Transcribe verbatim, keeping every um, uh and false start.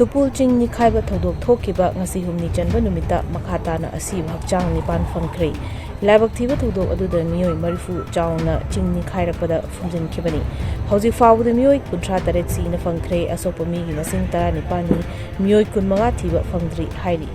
ꯎꯈ꯭ꯔꯨꯜ ꯆꯤꯡ ꯅꯤꯡꯈꯥꯏꯕ ꯊꯧꯗꯣꯛ ꯊꯣꯛꯈꯤꯕ ꯉꯁꯤ ꯍꯨꯝꯅꯤ ꯆꯟꯕ ꯅꯨꯃꯤꯠꯇ ꯃꯈꯥ ꯇꯥꯅ ꯑꯁꯤꯕ ꯍꯛꯆꯥꯡ ꯅꯤꯄꯥꯟ ꯐꯪꯈ꯭ꯔꯦ꯫ ꯂꯥꯏꯕꯛ ꯊꯤꯕ ꯊꯧꯗꯣꯛ ꯑꯗꯨꯗ ꯃꯤꯑꯣꯏ ꯃꯔꯤꯐꯨ ꯆꯥꯎꯅ ꯆꯤꯡ ꯅꯤꯡꯈꯥꯏꯔꯛꯄꯗ ꯐꯨꯝꯖꯤꯟꯈꯤꯕꯅꯤ꯫ ꯍꯧꯖꯤꯛ ꯐꯥꯎꯕꯗ ꯃꯤꯑꯣꯏ ꯀꯨꯟꯊ꯭ꯔꯥ ꯇꯔꯦꯠ ꯁꯤꯅ ꯐꯪꯈ꯭ꯔꯦ꯫ ꯑꯁꯣꯛꯄ ꯃꯤꯒꯤ ꯃꯁꯤꯡ ꯇꯔꯥꯅꯤꯄꯥꯟꯅꯤ꯫ ꯃꯤꯑꯣꯏ ꯀꯨꯟꯃꯉꯥ ꯊꯤꯕ ꯐꯪꯗ꯭ꯔꯤ ꯍꯥꯏꯔꯤ꯫